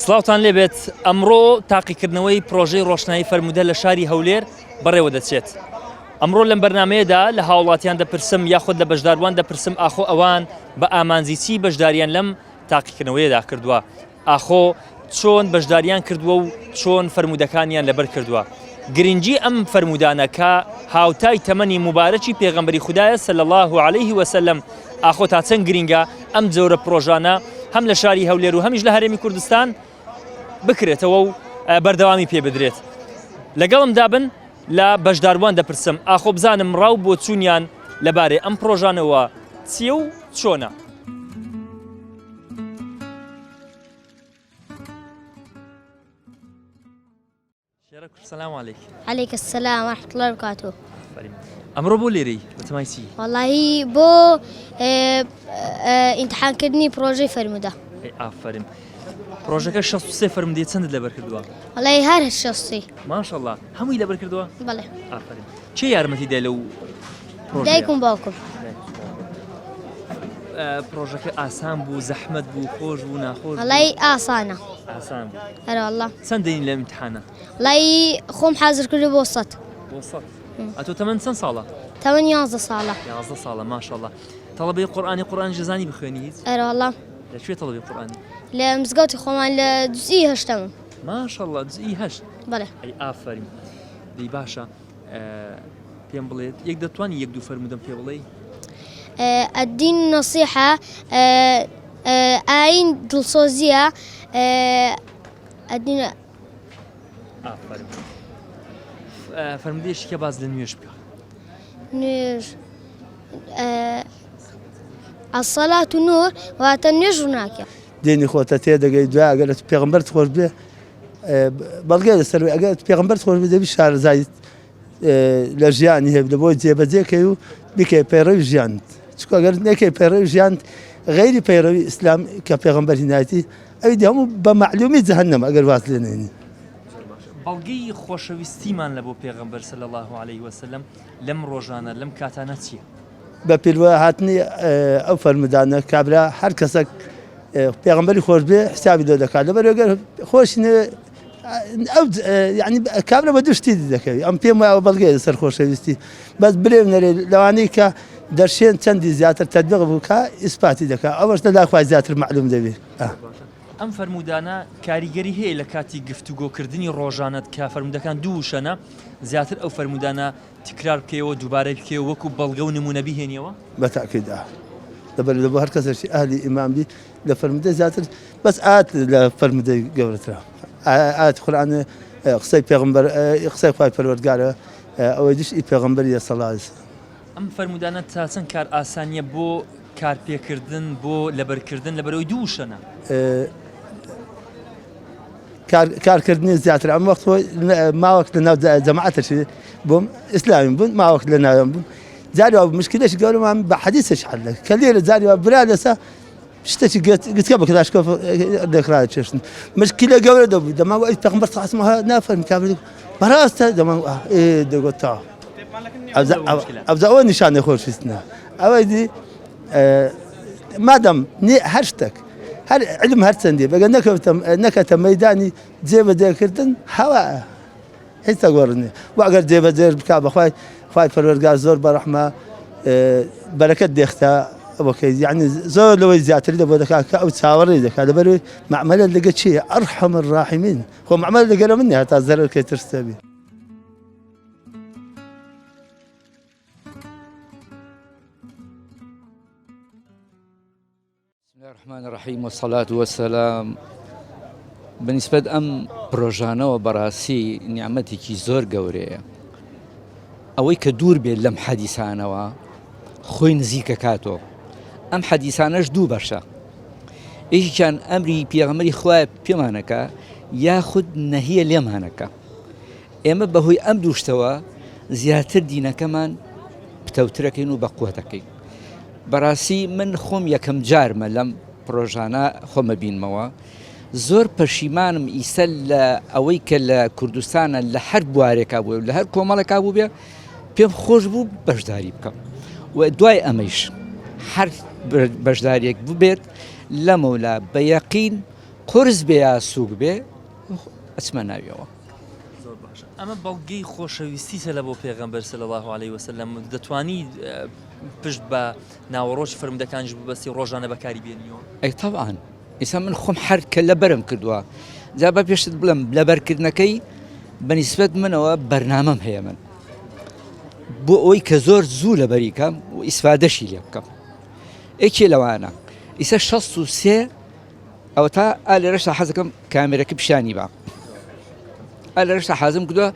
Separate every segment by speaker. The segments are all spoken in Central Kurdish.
Speaker 1: سڵاوتان لێبێت ئەمڕۆ تاقیکردنەوەی پرۆژەی ڕۆشنایی فەرموودە لە شاری هەولێر بەڕێوە دەچێت. ئەمڕۆ لەم بەرنمەیەدا لە هاوڵاتیان دەپرسم یاخود لە بەشداربووان دەپرسم ئاخۆ ئەوان بە ئامانجی چی بەشداریان لەم تاقیکردنەوەیەدا کردووە ئاخۆ چۆن بەشداریان کردووە و چۆن فەرموودەکانیان لەبەر کردووە؟ گرنگی ئەم فەرموودانە کە هاوتای تەمەنی موبارەکی پێغەمبەری خودایە صلی اللە علیه وسلم ئاخۆ تا چەند گرنگە ئەم جۆرە پرۆژانە هەم لە شاری هەولێر و هەمیش لە هەرێمی کوردستان بکرێتەوە و بەردەوامی پێ بدرێت لەگەڵمدا بن لە بەشداربووان دەپرسم ئاخۆ بزانم ڕاو بۆچوونیان لەبارەی ئەم پرۆژانەوە چییە و چۆنە؟ سلام علیک
Speaker 2: علیک السلام و رحمة الله وبرکاته
Speaker 1: ئەمڕۆ بۆ لێرەی بەتەمای چی
Speaker 2: وەڵاهی بۆ ئیمتحانکردنی پرۆژەی فەرموودە
Speaker 1: ئافرم پرۆژەکە 63 فەرمودەی چەندت لەبەر کردووە
Speaker 2: وەڵاهی هەر 63
Speaker 1: ماشەڵڵا هەمووی لەبەر کردووە
Speaker 2: بەڵێ
Speaker 1: ئافرم کێ یارمەتی دای لەو
Speaker 2: پرۆژەیە؟ دایکم باوکم.
Speaker 1: پرۆژەکە ئاسان بوو زەحمەت بوو خۆش بوو ناخۆش بوو؟
Speaker 2: وەڵای ئاسانە.
Speaker 1: ئاسان بوو.
Speaker 2: ئەرێ وەڵا.
Speaker 1: چەند دەین لە ئیمتحانە؟
Speaker 2: وەڵای خۆم حازر کردو بۆ سەت.
Speaker 1: بۆ سەت. ئەتۆ تەمەن چەند ساڵە؟
Speaker 2: تەمەن یانزە ساڵە.
Speaker 1: یانزە ساڵە ماشەڵڵا. تەڵەبەی قورئانی قورئانیش دەزانی بخوێنی هیچ؟
Speaker 2: ئەرێ وەڵا.
Speaker 1: لە کوێ تەڵەبەی قورئانی؟
Speaker 2: لە مزگەوتی خۆمان لە جوزئی هەشتەمم.
Speaker 1: ماشەڵڵا جوزئی هەشت.
Speaker 2: بەڵێ.
Speaker 1: ئەی ئافەرین. دەی باشە پێم بڵێت یەک دەتوانی یەک دوو فەرمودەم پێ بڵێی؟
Speaker 2: الدین نصیحە ئاین دڵسۆزیە الدین
Speaker 1: ئافەرین فەرمودەیەکی کە باس لە نوێژ بکە
Speaker 2: نوێژ الصلاة نور واتە نوێژ ڕووناکە
Speaker 3: دینی خۆتە تێدەگەی دوای ئەگەر پێغەمبەرت خۆش بێ بەڵگەی لەسەر ئەگەر پێغەمبەرت خۆش بێ دەبی شارەزاییت لە ژیانی هەبێ لە بۆی جێبەجێکەی و بکەی پەیڕەوی ژیانت چونکە ئەگەر نەکەی پەیڕەوی ژیانت غەیری پەیڕەوی ئیسلام کە پێغەمبەر هینایەتی ئەوی دی هەموو بە مەعلومی جەهەنەم ئەگەر واز لێ نێنی.
Speaker 1: بەڵگەی خۆشەویستیمان لە بۆ پێغەمبەر صلی اللە علیه وسلم لەم ڕۆژانە لەم کاتانە چییە؟
Speaker 3: بە پیلوە هاتنی ئەو فەرمودانە کابرا هەر کەسەک پێغەمبەری خۆش بێ حسابی لۆ دەکات لەبەر ئەگەر خۆشی نەوێ ئەو یعنی کابرا بە دوو شتی دەکەوی ئەم پێم وایە بەڵگەیە لەسەر خۆشەویستی بەس بلێ نەرێ لەوانەی کە دەرشێن چەندی زیاتر تەدبیق بکا ئیسپاتی دەکا ئەوەش لە لای خوای زیاتر مەعلوم دەبێ.
Speaker 1: ئەم فەرموودانە کاریگەری هەیە لە کاتی گفتوگۆکردنی ڕۆژانەت کە فەرموودەکان دوو وشەنە زیاتر ئەو فەرموودانە تکرار بکەیەوە دووبارەی بکەیەوە وەکو بەڵگە و نموونە بیهێنیەوە؟
Speaker 3: بە تاکید ئا لەبەر لەبۆ هەر کەسێکی ئەهلی ئیمان بی لە فەرموودەی زیاتر بەس ئایەت لە فەرموودەی گەورەترە ئایەت قورئان قسەی پێغەمبەر قسەی خوای پەروەردگارە ئەوەی دیش ئی پێغەمبەریە صلی اللە علیە وسلم.
Speaker 1: ئەم فەرموودانە تا چەند کار ئاسانیە بۆ کارپێکردن بۆ لەبەرکردن لەبەرئەوەی دوو وشەنە؟
Speaker 3: کارکردنی زیاتر ئەم وەخت ماوەک لە ناو جەماعەتەشی بووم ئیسلامی بوون ماوەک لە ناویان بووم جاری وا مشکلەش گەورەمان بە حەدیسێک حل دەکرد کە لێرە جاری وا برا لەسە شتێکی گتکە بە کلاشکۆف دەکرا چێشتن مشکلە گەورە دەبوو دەما ئەی پێغەمبەر صلی الله علیه و نافەرمی کابرا بەڕاستە دەما ئێ دەگوت تا ئەوجا ئەوە نیشانەی خۆشویستنە ئەوەی دی مادەم هەر شتێک هەر علم هەرچەندی بەگە نەکەوتە نەکەتە مەدانی جێبەجێکردن هەوا هیچ دەگۆڕ نیە و ئەگەر جێبەجێش بکا بەخوای خوای پەروەردگار زۆر بەڕەحمە بەرەکەت دێختە ئەوەکەی یعنی زۆر لەوەی زیاتر لە بۆ دەکات کە ئەو چاوەڕێی دەکات لەبەر معمەلە لەگە چییە ئەرحەم الراحمین خۆ معمەلە لەگەرە من نیە هەتا زەرەرکەی ترستە بی.
Speaker 4: بسم الله الرحمن الرحیم والصلاة والسلام بەنیسبەت ئەم پرۆژانەوە بەڕاستی نیعمەتێکی زۆر گەورەیە ئەوەی کە دوور بێت لەم حەدیسانەوە خۆی نزیکە کاتۆ ئەم حەدیسانەش دوو بەشە یەکیان ئەمری پێغەمبەری خوایە پێمانەکە یاخود نەهیە لێمانەکە ئێمە بەهۆی ئەم دوو شتەوە زیاتر دینەکەمان پتەوترەکەین و بەقوەتەکەین بەڕاستی من خۆم یەکەم جارمە لەم پرۆژانە خۆمە بینمەوە زۆر پەشیمانم ئیسە لە ئەوەی کە لە کوردستانە لە هەر بوارێکا بوو لە هەر کۆمەڵێکا بوو بێ پێم خۆش بوو بەشداری بکەم و دوای ئەمەیش هەر بەشداریەک ببێت لەمەولا بە یەقین. قورس بێ یا سووک بێ ئەچمە ناویەوە.
Speaker 1: زۆر باشە ئەمە بەڵگەی خۆشەویستیتە لە بۆ پێغەمبەر صلی اللە علیه وسلم دەتوانی پشت بە ناوەڕۆکی فەرموودەکانیش ببەستی ڕۆژانە بەکاری بێنیەوە؟
Speaker 4: ئەی تەبعەن ئیسا من خۆم هەر کە لەبەرم کردووە جا بە پێشت بڵێم لەبەرکردنەکەی بە نیسبەت منەوە بەرنامەم هەیە من بۆ ئەوەی کە زۆر زوو لەبەری کەم و ئیسفادەشی لێ بکەم یەکێ لەوانە ئیسە 63 ئەوەتا ئا لێرەشتا حەزەکەم کامێرەکە پیشانی با ئا لێرەشتا حازم کردووە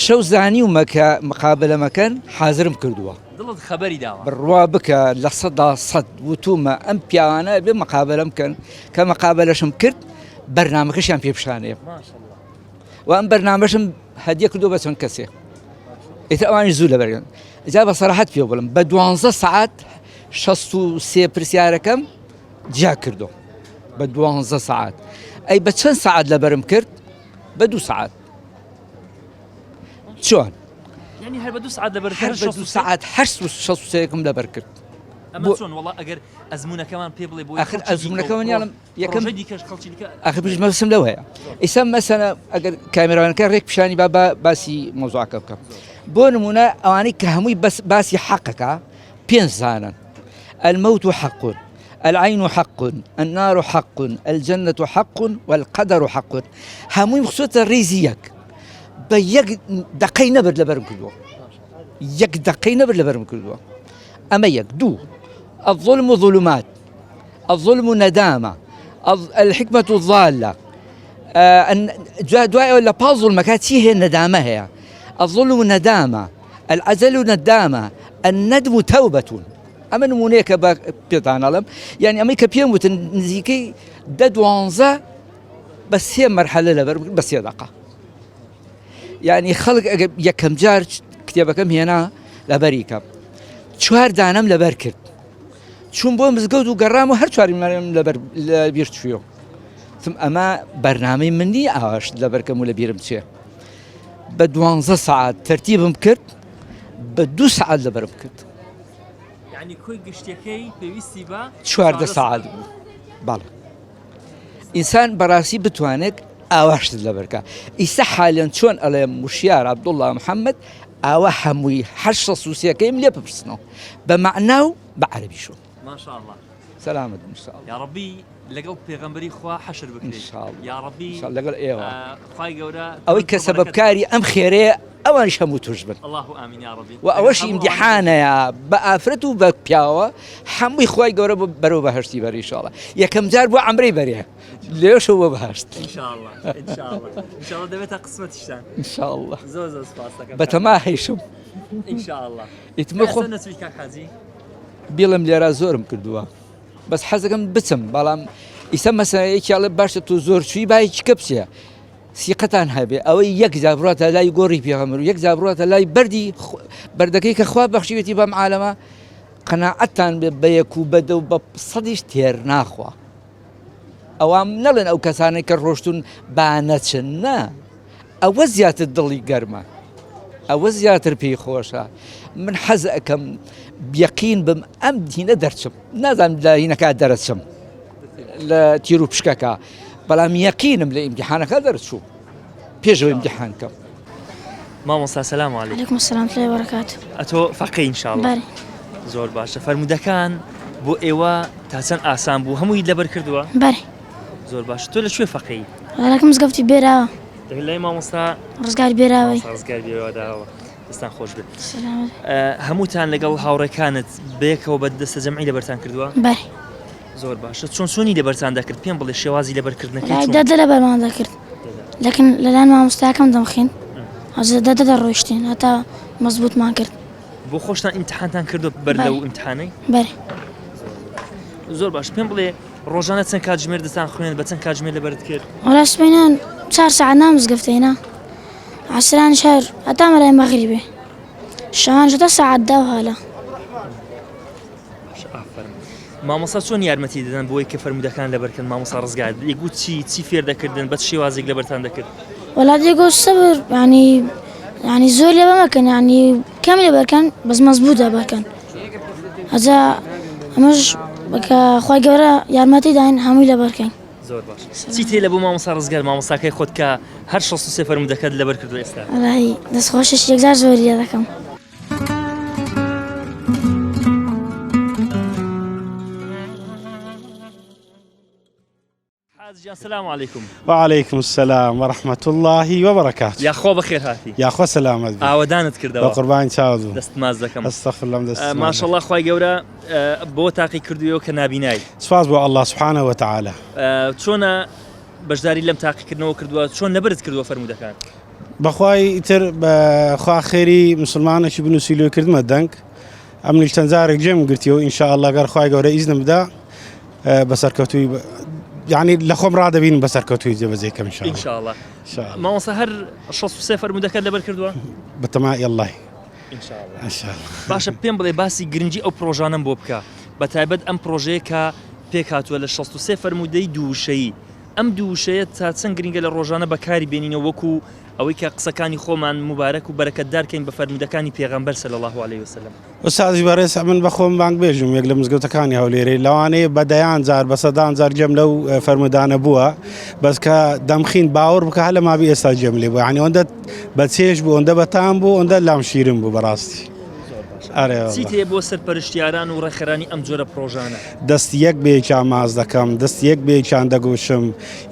Speaker 4: شەو زانیومە کە مقابلە مەکەن حازرم کردووە
Speaker 1: دڵت خەبەری داوە
Speaker 4: بڕوا بکە 100% وتومە ئەم پیاوانە بێ مقابلەم بکەن کە مقابلەشم کرد بەرنامەکەشیان پێ پیشانێ و ئەم بەرنامەشم هەدیە کردو بە چەند کەسێ ئیتر ئەوانی زوو لەبەرگن جا بە سەراحەت پێ بڵم بە دوانزە سەعات 63 پرسیارەکەم جیا کردو بە دوانزە سەعات ئەی بە چەند سەعات لەبەرم کرد بە دوو سەعات چۆن
Speaker 1: یعنی هەر بە دوو سەعات لەبەر
Speaker 4: هەر بە دوو سەعات هەر شەست و سێیەکم لەبەر کرد
Speaker 1: ئەمە چۆن وەڵا ئەگەر ئەزمونونەکەمان پێ بڵێ بۆ
Speaker 4: ئەخر ئەزمونونەکەمان یاڵم
Speaker 1: یەکەم دیکەش خەڵکی دیکە
Speaker 4: ئەخر بژ مەبەستم لەوەیە ئیسا مەسەلە ئەگەر کامێراوانەکە ڕێک پیشانی با باسی مەوزوعەکە بکەم بۆ نمونە ئەوانەی کە هەمووی بەس باسی حەقەکە پێنج زانن الموت حق العين حق النار حق الجنة حق والقدر حق هەمووی خسۆتە ڕیزی یەک بە یەک دقەی نەبرد لەبەرم کردووە یەک دقەی نەبرد لەبەرم کردووە ئەمە یەک دوو الظلم ظلمات الظلم ندامة الحکمة الضالة دوای ئەوە لە پاڵ ظلمەکە چی هەیە نەدامە هەیە الظلم ندامة العجل ندامة الندم توبة ئەمە نمونەیەکە بە پێتان ئەڵێم یعنی ئەمەی کە پێم وتن نزیکەی دە دوانزە بە سێ مەرحەلە لەبەر بە سێ دەقە یعنی خەڵک ئەگەر یەکەم جار کتێبەکەم هێنا لەبەری کەم چوار دانەم لەبەر کرد چوون بۆ مزگەوت و گەڕام و هەر چواری مەرم لەبەر لە بیر چوویەوە تم ئەمە بەرنامەی من نییە ئاواش لەبەرکەم و لە بیرم چێ بە دوانزە سەعات تەرتیبم کرد بە دوو سەعات لەبەرم کرد
Speaker 1: یعنی کۆی گشتەکەی پێویستی بە
Speaker 4: 14 سەعات بوو بەڵێ ئینسان بەڕاستی بتوانێت ئاواشت لەبەرکە ئیستا حالیان چۆن ئەڵێم وشیار عەبدوڵڵا محەممەد ئاوا هەمووی هەر شەست و سێکەیم لێ بپرسنەوە بە مەعنا و بە عەرەبیشەوە.
Speaker 1: ماشاءاللە.
Speaker 4: سەلامەت بن ان شاء الله.
Speaker 1: یاڕەبی لەگەڵ پێغەمبەری خوا حەشر بکرێی
Speaker 4: ان شاء الله.
Speaker 1: یاڕەبی
Speaker 4: ان شاء الله لەگەڵ ئێوە.
Speaker 1: خوای گەورە
Speaker 4: ئەوەی کە سەبەبکاری ئەم خێرەیە ئەوانیش هەموو توش بن.
Speaker 1: اللە آمین یاڕەبی.
Speaker 4: و ئەوەش ئیمتیحانەیە بە ئافرەت و بە پیاوە هەمووی خوای گەورە بەرەو بەهەشتی بەری ان شاء الله. یەکەم جار بۆ عەمرەی بەرێ. لێشەوە بۆ بەهەشت.
Speaker 1: ان شاء الله ان شاء الله ان شاء الله دەبێتە قسمەتیشتان.
Speaker 4: ان شاء الله.
Speaker 1: زۆر زۆر سپاس دەکەم.
Speaker 4: بەتەما هەیشم.
Speaker 1: ان شاء الله.
Speaker 4: ئیتمە خۆ
Speaker 1: نەچووی کاک حاجی؟
Speaker 4: بیڵێم لێرە زۆرم کردووە بەس حەزەکەم بچم بەڵام ئیسە مەسەلەن یەکی ئەڵێ باشە تۆ زۆر چووی با یەکی کە بچێ سیقەتان هەبێ ئەوەی یەک جار بڕاتە لای گۆڕی پێغەمبەر و یەک جار بڕاتە لای بەردی بەردەکەی کە خوا بەخشیوێتی بەم عالەمە قەناعەتان بێ بە یەک و بە دە و بە سەدیش تێر ناخوا ئەوام نەڵێن ئەو کەسانەی کە ڕۆشتون با نەچن نا ئەوە زیاتر دڵی گەرمە ئەوە زیاتر پێی خۆشە من حەز ئەەکەم یەقین بم ئەم دینە دەرچم نازانم لە هینەکە دەرەچم لە تیر و پشکەکە بەڵام یەقینم لە ئیمتحانەکە دەرچوو پێشەوە ئیمتحانکەم
Speaker 1: مامۆستا سلام علیکم
Speaker 2: علیکم السلام ورحمة الله وبرکاته
Speaker 1: ئەتۆ فەقێی ان شاء الله
Speaker 2: بەرێ
Speaker 1: زۆر باشە فەرموودەکان بۆ ئێوە تا چەند ئاسان بوو هەمووی لەبەر کردووە
Speaker 2: بەرێ
Speaker 1: زۆر باشە تۆ لە کوێ فەقێی
Speaker 2: لەکە مزگەفتی بێراوە
Speaker 1: لای مامۆستا
Speaker 2: ڕزگار بێراوەی
Speaker 1: ڕزگار بێراوە داوە دەستان خۆش بێت
Speaker 2: سلامەت
Speaker 1: هەمووتان لەگەڵ هاوڕێکانت بەیەکەوە بە دەستە جەمعی لەبەرتان کردووە
Speaker 2: بەرێ
Speaker 1: زۆر باشە چۆن چۆنی لەبەرتان دەکرد پێم بڵێ شێوازی لەبەرکردنەکەی
Speaker 2: لای
Speaker 1: چۆن
Speaker 2: دەدە لەبەرمان دەکرد لەکن لەلایەن مامۆستاکەم دەمخین ئەوجا دەدە دەڕۆیشتین هەتا مەزبووتمان کرد.
Speaker 1: بۆ خۆشتان ئیمتحانتان کردوە بەر لەو ئیمتحانەی؟
Speaker 2: بەرێ.
Speaker 1: زۆر باش پێم بڵێ ڕۆژانە چەند کاتژمێر دەتان خوێند بە چەند کاتژمێر لەبەرت کرد؟
Speaker 2: وەڵا سبەینان چار سەعات نا مزگەفتەینا عەسرانیش هەر هەتا مەلای مەغریبێ شەوانیش هەتا سەعات دە و هالە.
Speaker 1: باشە ئافەرم. مامۆستا چۆن یارمەتی دەدەن بۆی کە فەرموودەکان لەبەرکەن مامۆستا ڕزگار دەیگوت چی چی فێر دەکردن بە چ شێوازێک لەبەرتان دەکرد؟
Speaker 2: وەڵا دەیگوت سەبر یانی یانی زۆر لەبەر مەکەن یانی کەم لەبەرکەن بەس مەزبووت لەبەرکەن ئەجا ئەمەش کە خوای گەورە یارمەتی داین هەمووی لەبەرکەین.
Speaker 1: زۆر باش چیت هەیە لە بۆ مامۆستا ڕزگار مامۆستاکەی خۆت کە هەر 63 فەرموودەکەت لەبەر کردووە ئێستا؟
Speaker 2: وەڵاهی دەستخۆشیش یەکجار زۆری لێ دەکەم.
Speaker 1: حاج گیان سلام علیکم.
Speaker 5: وعلیکم السلام و رحمة اللە و بەرەکاتو.
Speaker 1: یاخوا بەخێر هاتی.
Speaker 5: یاخوا سەلامەت بی.
Speaker 1: ئاوەدانت کردەوە.
Speaker 5: بە قوربانی چاوت بم.
Speaker 1: دەست ماچ دەکەم.
Speaker 5: استغفر اللە دەست ماچ
Speaker 1: ماشاءاللە خوای گەورە بۆ تاقی کردوویەوە کە نابینای.
Speaker 5: سوپاس بۆ اللە سبحانە وتعالی.
Speaker 1: چۆنە بەشداری لەم تاقیکردنەوە کردووە چۆن لەبەرت کردووە فەرموودەکان؟
Speaker 5: بەخوای ئیتر بەخوا خێری مسلمانێکی بنووسی لۆی کردمە دەنگ ئەمنیش چەند جارێک جێم گرتیەوە ان شاء اللە گەر خوای گەورە ئیزنم بدا بە سەرکەوتووی یعنی لە خۆم ڕادەبین بە سەرکەوتووی جێبەجێ کەم ان شاء
Speaker 1: الله مامۆستا هەر 63 فەرموودەکەت لەبەر کردووە
Speaker 5: بەتەمای اللە
Speaker 1: ان شاء الله ان شاء الله باشە پێم بڵێ باسی گرنگی ئەو پرۆژانەم بۆ بکە بە تایبەت ئەم پرۆژەیە کە پێکهاتووە لە 63 فەرموودەی دووشەیی ئەم دووشەیە تا چەند گرنگە لە ڕۆژانە بەکاری بێنینەوە وەکو ئەوەی کە قسەکانی خۆمان موبارەک و بەرەکەتدار کەین بە فەرموودەکانی پێغەمبەر صلی اللە علیە وسلم.
Speaker 5: ئوستازی بەڕێز ئەمن بە خۆم بانگبێژم یەک لە مزگەوتەکانی هەولێرێ لەوانەیە بە دەیان جار بە سەدان جار گوێم لەو فەرموودانە بووە بەس کە دەمخین باوەڕ بکە هەر لە مابی ئێستا گوێم لێ بوو یعنی ئەوەندە بە چێژ بوو ئەوەندە بەتام بوو ئەوەندە لام شیرین بوو بەڕاستی
Speaker 1: ئەرێ واللە. چیت هەیە بۆ سەرپەرشتیاران و ڕێکخەرانی ئەم جۆرە پڕۆژانە؟
Speaker 5: دەست یەک بە یەکیان ماچ دەکەم دەست یەک بە یەکیان دەگوشم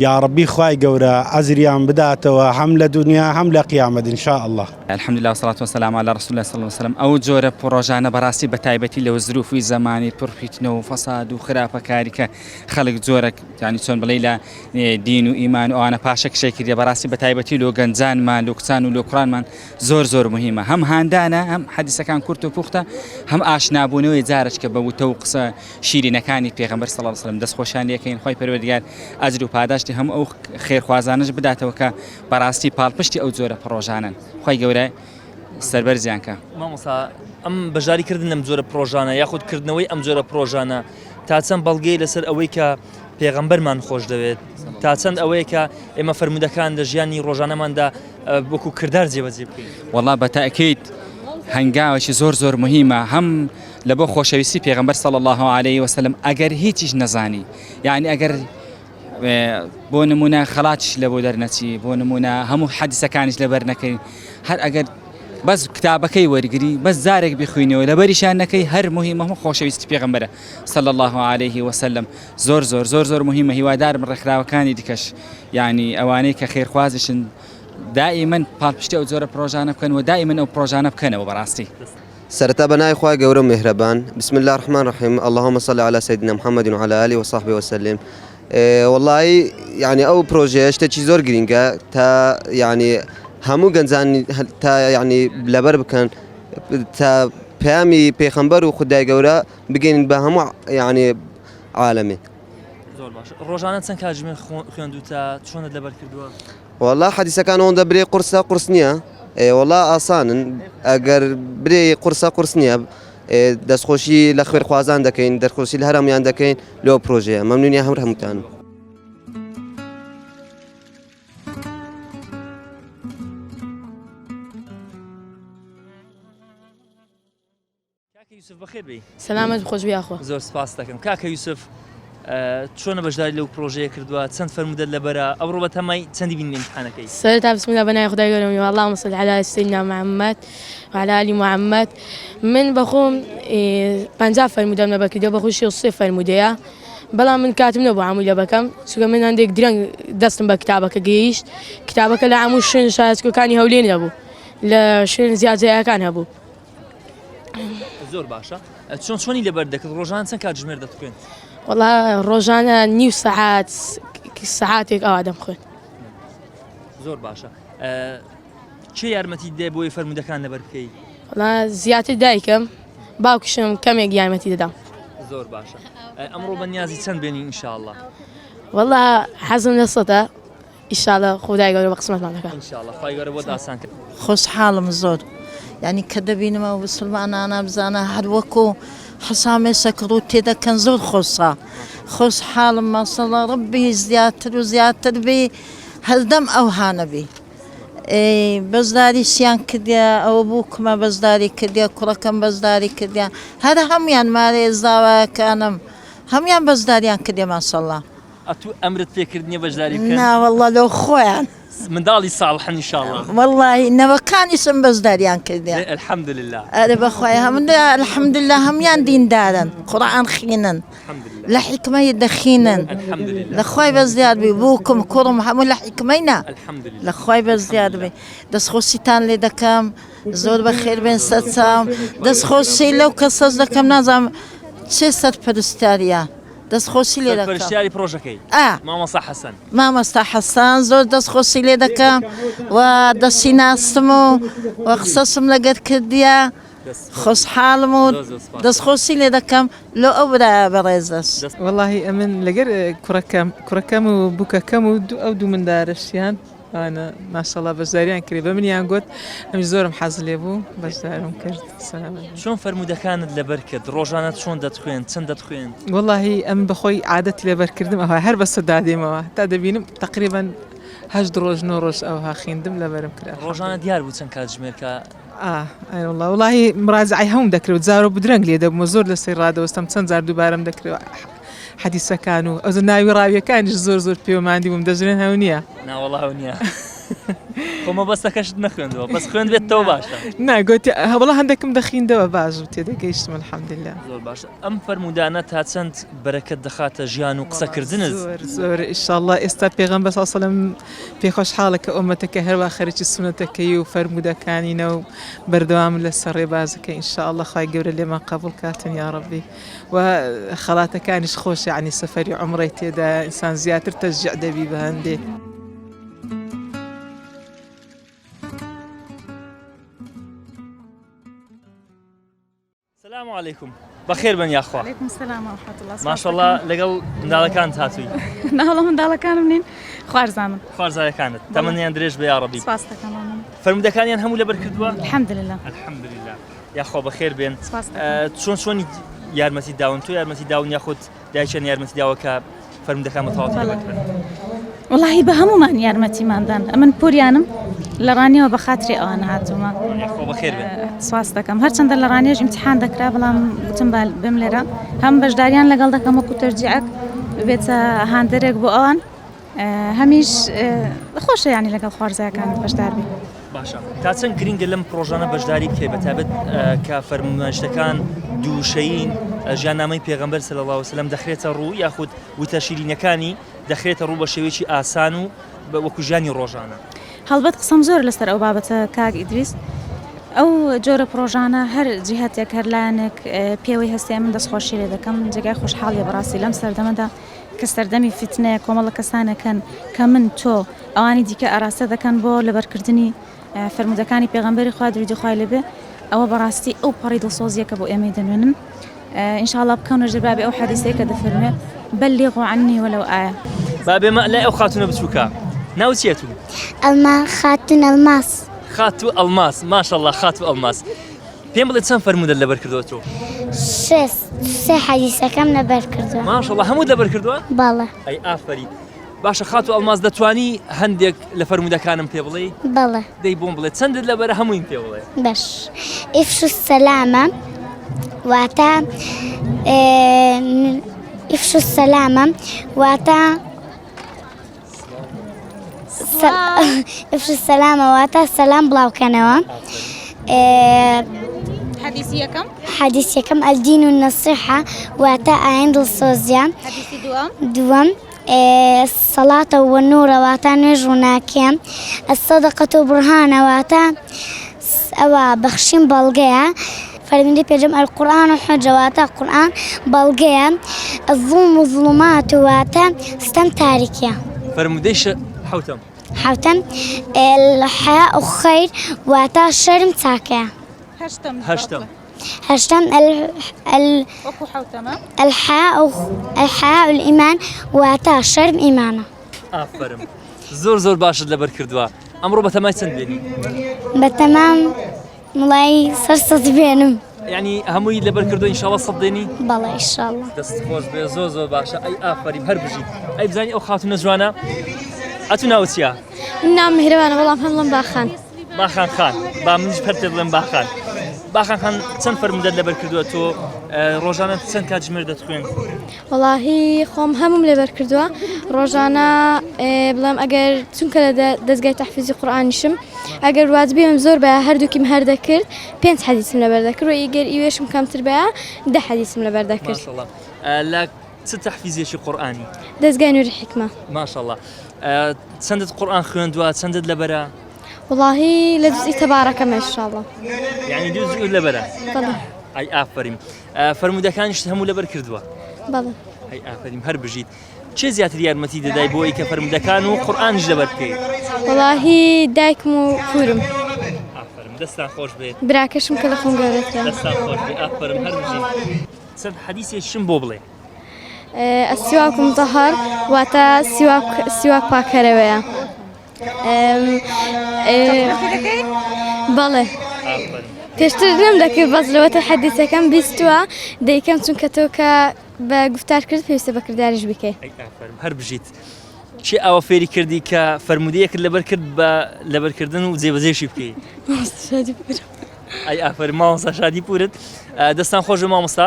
Speaker 5: یاڕەبی خوای گەورە ئەجریان بداتەوە هەم لە دونیا هەم لە قیامەت ان شاء اللە.
Speaker 6: الحمدللە والصلاة والسلام علی رسول اللە صلی اللە علیە وسلم ئەو جۆرە پڕۆژانە بەڕاستی بەتایبەتی لەو زروفی زەمانی پڕ فیتنە و فەساد و خراپەکاری کە خەڵک جۆرەک یانی چۆن بڵێی لە دین و ئیمان و ئەوانە پاشەکشەی کردیە بەڕاستی بەتایبەتی لۆ گەنجانمان لۆ کچان و لۆ کوڕانمان زۆر زۆر مهمە هەم هاندانە هەم حەدیسەکان کورت و پوختە هەم ئاشنابوونەوەی جارێکە بە وتە و قسە شیرینەکانی پێغەمبەر صلی اللە علیه وسلم دەستخۆشیان لێکەین خوای پەروەردگار ئەجر و پاداشتی هەموو ئەو خێرخوازانەش بداتەوە کە بەڕاستی پاڵپشتی ئەو جۆرە پڕۆژانەن خوای گەورە سەربەرزیان کە.
Speaker 1: مامۆستا ئەم بەشداری کردن لەم جۆرە پڕۆژانە یاخود کردنەوەی ئەم جۆرە پڕۆژانە تا چەند بەڵگەیە لەسەر ئەوەی کە پێغەمبەرمان خۆش دەوێت تا چەند ئەوەیە کە ئێمە فەرموودەکان لە ژیانی ڕۆژانەماندا وەکو کردار جێبەجێ بکەین؟
Speaker 6: وەڵا بە تەئکید هەنگاوێکی زۆر زۆر مهمە هەم لە بۆ خۆشەویستی پێغەمبەر صلی الله علیه وسلم ئەگەر هیچیش نەزانی یعنی ئەگەر بۆ نمونە خەڵاتیش لە بۆ دەرنەچی بۆ نمونە هەموو حەدیسەکانیش لەبەر نەکەی هەر ئەگەر بەس کتابەکەی وەرگری بەس جارێک بخوینەوە لەبەریشان نەکەی هەر مهمە هەموو خۆشەویستی پێغەمبەرە صلی الله علیه وسلم زۆر زۆر زۆر زۆر مهمە هیوادارم ڕێکخراوەکانی دیکەش یعنی ئەوانەی کە خێرخوازیشن دائیمەن پاڵپشتی ئەو جۆرە پرۆژانە بکەن و دائیمەن ئەو پرۆژانە بکەنەوە بەڕاستی.
Speaker 7: سەرەتا بە ناوی خوای گەورە و میهرەبان بسم اللە الرحمن الرحیم اللهم صل علی سیدنا محمد و علی آله و صحبه وسلم وەڵایی یعنی ئەو پرۆژەیە شتێکی زۆر گرینگە تا یعنی هەموو گەنجان تا یعنی لەبەر بکەن تا پەیامی پێخەمبەر و خودای گەورە بگەین بە هەموو یعنی عالەمێ
Speaker 1: زۆر باش ڕۆژانە چەند کاتژمێر خوێندوتە چۆنت لەبەر کردووە؟
Speaker 7: وەڵا حەدیسەکان ئەوەندە برێ قورسە قورس نییە وەڵا ئاسانن ئەگەر برێ قورسە قورس نییە دەستخۆشی لە خوێرخوازان دەکەین دەرخۆشی لە هەرمیان دەکەین لەو پرۆژەیە مەمنونی هەمر هەمووتان.
Speaker 1: کاکە یوسف بەخێر بێی.
Speaker 8: سەلامەت خۆش بی یاخوا.
Speaker 1: زۆر سپاست دەکەم کاکە یوسف چۆنە بەشداری لەو پرۆژەیە کردووە چەند فەرموودەت لەبەرە ئەوڕۆ بە تەمای چەندی بینی ئیمتحانەکەی؟
Speaker 8: سەرەتا بسم الله بەناوی خودای گەورە میهرەبان اللهم صل علی سیدنا محمد وعلی آل محمد من بەخۆم 50 فەرموودەم لەبەر کردووە بەخۆی 63 فەرموودەیە بەڵام من کاتم نەبوو هەمووی لەبەکەم چونکە من هەندێک درەنگ دەستم بە کتابەکە گەیشت کتابەکە لە هەموو شوێن شارۆچکەکانی هەولێر نەبوو لە شوێن جیاجیاکان هەبوو
Speaker 1: زۆر باشە چۆن چۆنی لەبەر دەکرد ڕۆژان چەند کاتژمێر دەتخوێن
Speaker 8: وەڵا ڕۆژانە نیو سەعات سەعاتێک ئەوا دەمخوێن
Speaker 1: زۆر باشە چێ یارمەتی دێ بۆی فەرمودەکان لەبەر بکەی
Speaker 8: وەڵا زیاتر دایکم باوکشم کەمێک یارمەتی دەدام
Speaker 1: زۆر باشە ئەمڕۆ بە نیازی چەند بێنی ئینشاءاللە
Speaker 8: وەڵا حەزم لە سەدە ئیشاڵا خودای گەورە بە قسمەتمان دەکات.
Speaker 1: ان شاءاللە خوای گەورە بۆت ئاسان کات.
Speaker 9: خۆشحاڵم زۆر یانی کە دەبینم ئەو بسڵمانانە بزانە هەر وەکو حەسامێ سەکڕ و تێدەکەن زۆر خۆشە خۆشحاڵم ماشاءاللە ڕەبی زیاتر و زیاتر بی هەردەم ئەوها نەبی بەشداریشیان کردە ئەوە بووکمە بەشداری کردە کوڕەکەم بەشداری کردە هەر هەمویان مارێ زاوایەکانم هەمویان بەشداریان کردە ماشاءاللە.
Speaker 1: ئەتوو ئەمرت پێکردنیە بەشداری بکەن؟
Speaker 9: نا وەڵڵا لۆ خۆیان.
Speaker 1: منداڵی ساڵحن ان شاء اللە.
Speaker 9: وەڵڵاهی نەوەکانیشم بەشداریان کردیە.
Speaker 1: دەی الحمدللە.
Speaker 9: ئەرێ بەخوای هەموو الحمدللە هەموویان دیندارن قورئان خینن لە حیکمەی دەخینن لە خوای بەزیاد بی بووکم کوڕم هەموو لە حیکمەی نا لە خوای بەزیاد بی دەستخۆشیتان لێ دەکەم زۆر بەخێر بێن سەرچاوم دەستخۆشی لەو کەسەش دەکەم نازانم چێ سەرپەرشتیاریە دەست خۆشی لێ دەکەم.
Speaker 1: سەرپەرشتیاری پڕۆژەکەی مامۆستا حەسەن.
Speaker 9: مامۆستا حەسەن زۆر دەست خۆشی لێ دەکەم و دەستی ناسم و و قسەشم لەگەر کردیە خۆشحاڵم و دەست خۆشی لێ دەکەم لۆ ئەو برایە بەڕێزەش.
Speaker 10: وەڵاهی ئەمن لەگەر کوڕەکەم کوڕەکەم و بووکەکەم و دوو ئەو دوو مندارەشیان ئەوانە ماشەڵا بەشداریان کرد بە منیان گوت ئەمیش زۆرم حەز لێ بوو بەشدارم کرد سەلامەت بن.
Speaker 1: چۆن فەرموودەکانت لەبەر کرد ڕۆژانە چۆن دەتخوێند چەند دەتخوێند؟
Speaker 10: وەڵاهی ئەمن بەخۆی عادەتی لەبەر کردم ئەوها هەر بەسەر دادێمەوە تا دەبینم تەقریبەن هەشت ڕۆژ نۆ ڕۆژ ئەوها خیندم لەبەرم کرد
Speaker 1: ڕۆژانە دیار بوو چەند کاتژمێر کە
Speaker 10: ئاه ئەی وەڵا وەڵاهی مڕاجەعەی هەمووم دەکرد و جارۆ بدرەنگ لێ دەبوومەوە زۆر لەسەری ڕادەوەستام چەند جار دووبارەم دەکردەوە حەدیسەکان و ئەوجا ناوی ڕاویەکانیش زۆر زۆر پێوە ماندی بووم دەژرێن هەو نییە.
Speaker 1: نا وەڵا هەو نییە خۆ مەبەستەکەشت نەخوێندەوە بەس خوێندبێتەوە باشە.
Speaker 10: نا گۆتی وەڵا هەندێکم دەخیندەوە باش بوو تێدەگەیشتم الحمدللە.
Speaker 1: زۆر باشە ئەم فەرموودانە تا چەند بەرەکەت دەخاتە ژیان و قسەکردنت؟
Speaker 10: زۆر زۆر ئیشاڵڵا ئێستا پێغەمبەر صلی اللە علیە وسلم پێ خۆشحاڵە کە ئۆمەتەکە هەروا خەریکی سوننەتەکەی و فەرموودەکانینە و بەردەوامن لەسەر ڕێبازەکەی ان شاء اللە خوای گەورە لێمان قەبوڵ کاتن یاڕەبی. و خەڵاتەکانیش خۆشە یانی سەفەری عومڕەی تێدایە ئینسان زیاتر تەشجیع دەبی بە هەندێ.
Speaker 1: سلام علیکم بەخێر بن یاخوا.
Speaker 11: علیکم سلام و رحمة الله.
Speaker 1: ماشاءاللە لەگەڵ منداڵەکانت هاتووی.
Speaker 11: ناوەڵا منداڵەکانم نین خوارزامن.
Speaker 1: خوارزایەکانت تەمەنیان درێژ بێ یاڕەبی.
Speaker 11: سپاس دەکەم.
Speaker 1: فەرموودەکانیان هەموو لەبەر کردووە؟
Speaker 11: الحمدلله.
Speaker 1: الحمدلله. یاخوا بەخێر بێن چۆن چۆنی یارمەتی داون تۆ یارمەتی داون یاخود دایکیان یارمەتی داوە کە فەرمودەکان بە تەواوەتی لەبەر بکەن؟
Speaker 11: وەڵاهی بە هەمومان یارمەتیماندان ئەمن پوریانم لە ڕانیەوە بە خاتری ئەوان هاتوومە
Speaker 1: یاخوا بەخێر بێن
Speaker 11: سواس دەکەم هەرچەندە لە ڕانیەش ئیمتحان دەکرا بەڵام گوتم با بێم لێرە هەم بەشداریان لەگەڵ دەکەم وەکو تەرجیعەک ببێتە هاندەرێک بۆ ئەوان هەمیش خۆشە یانی لەگەڵ خوارزایەکانت بەشدار بی.
Speaker 1: باشە تا چەند گرینگە لەم پڕۆژانە بەشداری بکەی بەتایبەت کە فەرمایشتەکان دووشەیین ژیاننامەی پێغەمبەر صلی اللە علیه وسلم دەخرێتە ڕوو یاخود وتە شیرینەکانی دەخرێتە ڕوو بە شێوەیەکی ئاسان و وەکو ژیانی ڕۆژانە.
Speaker 11: هەڵبەت قسەم زۆرە لەسەر ئەو بابەتە کاک ئیدریس ئەو جۆرە پڕۆژانە هەر جیهەتێک هەر لایەنێک پێوەی هەستێ من دەستخۆشی لێ دەکەم جێگای خۆشحاڵیە بەڕاستی لەم سەردەمەدا کە سەردەمی فیتنەیە کۆمەڵە کەسانێک هەن کە من، تۆ، ئەوانی دیکە ئاراستە دەکەن بۆ لەبەرکردنی فەرموودەکانی پێغەمبەری خوا دروودی خوای لێ بێ ئەوە بەڕاستی ئەو پەڕی دڵسۆزیە کە بۆ ئێمەی دەنوێنن ان شاء اللە بکەونە ژێر بابی ئەو حەدیسەی کە دەفەرموێ بلغوا عنی ولو آیە.
Speaker 1: با بێمە لای ئەو خاتوونە بچووکە ناوت چیە تو؟
Speaker 2: ئەلما خاتوون ئەلماس.
Speaker 1: خاتوو ئەلماس ماشاءاللە خاتوو ئەلماس پێم بڵێ چەند فەرموودەت لەبەر کردووە تۆ؟
Speaker 2: شێست سێ حەدیسەکەم لەبەر کردووە.
Speaker 1: ماشەڵڵا هەمووت لەبەر کردووە؟
Speaker 2: بەڵێ.
Speaker 1: ئەی ئافەرین. باشە خاتوو ئەڵماس دەتوانی هەندێک لە فەرموودەکانم پێ بڵێی؟
Speaker 2: بەڵێ.
Speaker 1: دەی بۆم بڵێ چەندت لەبەرە هەموویم پێ بڵێ.
Speaker 2: باش. افشوا السلام واتە افشوا السلام واتە افشوا السلام واتە سەلام بڵاوکەنەوە.
Speaker 11: حەدیسی یەکەم
Speaker 2: حەدیس یەکەم الدین النصیحە واتە ئاین دڵسۆزیە.
Speaker 11: حەدیسی دووەم
Speaker 2: دووەم الصلاة والنور واتە نوێژ ڕووناکیە. الصدقة برهانە واتە ئەوە بەخشین بەڵگەیە. فەرموودەی پێنجەم القرآن حجە واتە قورئان بەڵگەیە. الظلم ظلمات واتە ستەم تاریکیە.
Speaker 1: فەرموودەی حەوتەم.
Speaker 2: حەوتەم الحیاء خیر واتە شەرم چاکەیە.
Speaker 11: هەشتەم.
Speaker 1: هەشتەم.
Speaker 2: هەشتەم
Speaker 11: وەکو حەوتەمە.
Speaker 2: الحیاء الحیاء الایمان واتە شەرم ئیمانە.
Speaker 1: ئافەرم زۆر زۆر باشت لەبەر کردووە ئەمڕۆ بەتەمای چەند بێنی؟
Speaker 2: بەتەمام وڵای سەر سەد بێنم.
Speaker 1: یعنی هەمووی لەبەر کردو ئینشاڵڵا سەد دێنی؟
Speaker 2: بەڵێ ئینشاڵڵا.
Speaker 1: دەست خۆش بێ زۆر زۆر باشە ئەی ئافەرین هەر بژیت ئەی بزانی ئەو خاتوونە جوانە ئەتو ناوت چییە؟
Speaker 12: من ناوم میهرەبانە بەڵام هەم بڵێم باخان.
Speaker 1: باخان خان با منیش هەر پێ بڵێم باخان باخان خان چەند فەرموودەت لەبەر کردووە تۆ؟ ڕۆژانە چەند کاتژمێر دەتخوێن؟
Speaker 12: وەڵاهی خۆم هەموم لەبەر کردووە ڕۆژانە بڵێم ئەگەر چونکە لە دەستگای تەحفیزی قورئانیشم ئەگەر واجبیم زۆر بە هەردووکیم هەر دەکرد پێنج حەدیسم لەبەر دەکرد و ئیگەر ئیوێشم کەمتر بە دە حەدیسم لەبەر دەکرد
Speaker 1: لە چ تەحفیزێکی قورئانی؟
Speaker 12: دەستگای نوری حیکمە.
Speaker 1: ماشاءاللە چەندت قورئان خوێندووە چەندت لەبەرە؟
Speaker 12: وەڵاهی لە جزئی تەبارەکەمە ان شاء اللە.
Speaker 1: یعنی دوو جزء لەبەرە؟
Speaker 12: بەڵێ.
Speaker 1: ئەی ئافەرین فەرموودەکانیشت هەموو لەبەر کردووە؟
Speaker 12: بەڵێ.
Speaker 1: ئەی ئافەرین هەر بژیت. کێ زیاتر یارمەتی دەدای بۆ ئەوەی کە فەرموودەکان و قورئانیش لەبەر بکەیت؟
Speaker 12: وەڵاهی دایکم و پوورم.
Speaker 1: ئافەرم دەستان خۆش بێت.
Speaker 12: براکەشم کە لە خۆم گەورەترە.
Speaker 1: دەستان خۆش بێت ئافەرم هەر بژیت. چەند حەدیسێکیشم بۆ بڵێ.
Speaker 12: السواک مطهر واتە سیواک سیواک پاکەرەوەیە. بەڵێ پێشتر نەم دەکرد بەس لەوەتە حەدیسەکەم بیستووە دەیکەم چونکە تۆ کە بە گفتار کرد پێویستە بە کرداریش بکەی.
Speaker 1: هەر بژیت. کێ ئاوا فێری کردی کە فەرموودەیەکت لەبەر کرد بە لەبەرکردن و جێبەجێشی بکەی؟
Speaker 12: مامۆستا شادی پورم.
Speaker 1: ئەی ئافەرم مامۆستا شادی پورت. دەستان خۆش بێ مامۆستا.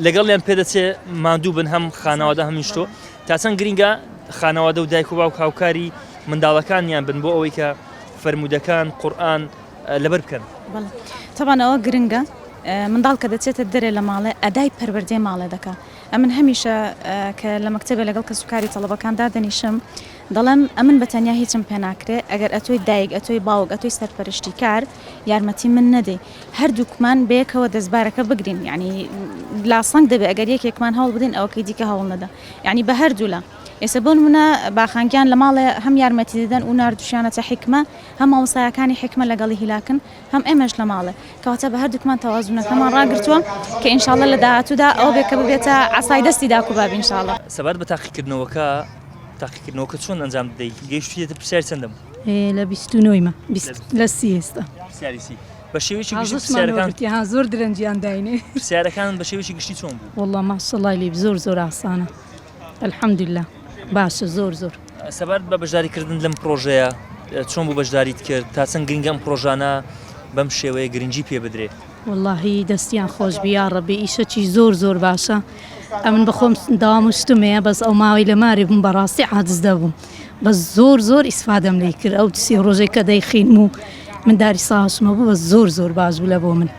Speaker 1: لەگەڵیان پێدەچێ ماندوو بن هەم خانەوادە هەمیش تۆ. تا چەند گرینگە خانەوادە و دایک و باوک هاوکاری منداڵەکانیان بن بۆ ئەوەی کە فەرموودەکان قورئان لەبەر بکەن؟
Speaker 11: بەڵێ تەبعەن ئەوە گرنگە منداڵ کە دەچێتە دەرێ لە ماڵێ ئەدای پەروەردەی ماڵێ دەکا ئەمن هەمیشە کە لە مەکتەبێ لەگەڵ کەسوکاری تەڵەبەکان دادەنیشم دەڵێم ئەمن بە تەنیا هیچم پێ ناکرێ ئەگەر ئەتۆی دایک ئەتۆی باوک ئەتۆی سەرپەرشتیکار یارمەتی من نەدەی هەردووکمان بەیەکەوە دەستبارەکە بگرین یعنی لاسەنگ دەبێ ئەگەر یەکێکمان هەوڵ بدەین ئەوەکەی دیکە هەوڵ نەدا یعنی بە هەردوولا ئێستا بۆ نمونە باخانگیان لە ماڵێ هەم یارمەتی دەدەن و ناردوشیانەتە حیکمە هەم مامۆستایەکانی حیکمە لەگەڵی هیلاکن هەم ئێمەش لە ماڵێ کەواتە بە هەردووکمان تەوازونەکەمان ڕاگرتووە کە ئینشاڵڵە لە داهاتوودا ئەوە بێ کە ببێتە عەسای دەستی داک و باب ئینشاڵڵە.
Speaker 1: سەبارەت بە تاقیکردنەوەکە، تاقیکردنەوەکە چۆن ئەنجام دەدەی؟ گەیشتوویتە پرسیاری چەندەم؟
Speaker 13: لە 29 مە لە سی ئێستا.
Speaker 1: پرسیاری سی. بە شێوەیەکی گشتی پرسیارەکان
Speaker 13: ها زۆر درەنجیان داینێ.
Speaker 1: پرسیارەکان بە شێوەیەکی گشتی چۆن بوو؟
Speaker 13: وەڵا ماشەڵڵای لێ زۆر زۆر ئاسانە الحمدللە باشە زۆر زۆر.
Speaker 1: سەبارەت بە بەشداریکردن لەم پرۆژەیە چۆن بوو بەشداریت کرد تا چەند گرنگە ئەم پرۆژانە بەم شێوەیە گرنگی پێ بدرێ؟
Speaker 13: وەڵاهی دەستیان خۆشبی یاڕەبی ئیشەکی زۆر زۆر باشە ئەمن بەخۆم داوام و شتم هەیە بەس ئەو ماوەی لە مارێ بووم بەڕاستی عاجز دەبووم بەس زۆر زۆر ئیسفادەم لێی کرد ئەو سێ ڕۆژێک کە دەیخینم و من داری ساوسمە بوو بەس زۆر زۆر باش بوو لە بۆ من.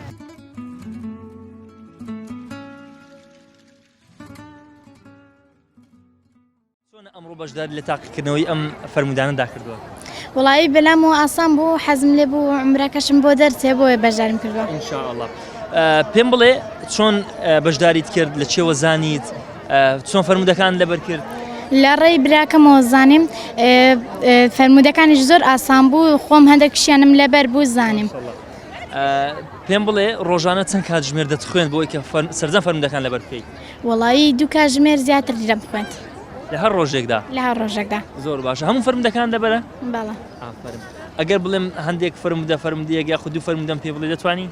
Speaker 1: چۆنە ئەمڕۆ بەشداری لە تاقیکردنەوەی ئەم فەرموودانەدا کردووە؟
Speaker 14: وەڵایی بەلامەوە ئاسان بوو حەزم لێ بوو عومرەکەشم بۆ دەرچێ بۆیە بەشداریم کردووە.
Speaker 1: ان شاء اللە پێم بڵێ چۆن بەشداریت کرد لە چێوە زانیت چۆن فەرموودەکان لەبەر کرد؟
Speaker 14: لە ڕێی براکەمەوە زانیم فەرموودەکانیش زۆر ئاسان بوو خۆم هەندێکشیانم لەبەر بوو زانیم.
Speaker 1: پێم بڵێ ڕۆژانە چەند کاتژمێر دەتخوێند بۆ ئەوەی کە سەرجەم فەرموودەکان لەبەر بکەیت؟
Speaker 14: وەڵایی دوو کاژمێر زیاتر دەم خوێند.
Speaker 1: لە هەر ڕۆژێکدا؟
Speaker 14: لە هەر ڕۆژێکدا.
Speaker 1: زۆر باشە هەموو فەرموودەکان لەبەرە؟
Speaker 14: بەڵێ.
Speaker 1: ئافەرم. ئەگەر بڵێم هەندێک فەرموودە فەرموودەیەک یاخود دوو فەرموودەم پێ بڵێ دەتوانی؟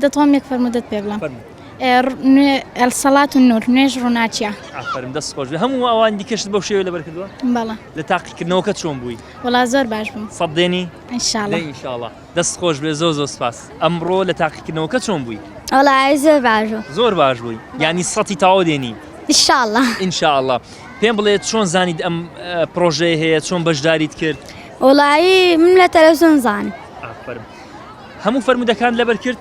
Speaker 14: دەتوانم یەک فەرموودەت پێ بڵێم.
Speaker 1: فەرموو.
Speaker 14: الصلاة النور نوێژ ڕووناکیە.
Speaker 1: ئافەرم دەست خۆش بێ. هەموو ئەوان دیکەشت بەو شێوەیە لەبەر کردووە؟
Speaker 14: بەڵێ.
Speaker 1: لە تاقیکردنەوەکە چۆن بووی؟
Speaker 14: وەڵا زۆر باش بووم.
Speaker 1: سەد دێنی؟
Speaker 14: ان شاء اللە.
Speaker 1: دەی ان شاء اللە. دەست خۆش بێ زۆر زۆر سپاس. ئەمڕۆ لە تاقیکردنەوەکە چۆن بووی؟
Speaker 12: وەڵایی زۆر باش بوو.
Speaker 1: زۆر باش بووی یانی سەتی تەواو دێنی؟
Speaker 12: ان شاء اللە.
Speaker 1: ان شاء اللە. پێم بڵێ چۆن زانیت ئەم پڕۆژەیە هەیە چۆن بەشداریت کرد؟
Speaker 12: وەڵایی من لە تەلەفزیۆن زانیم.
Speaker 1: ئافەرم. هەموو فەرموودەکان لەبەر کرد؟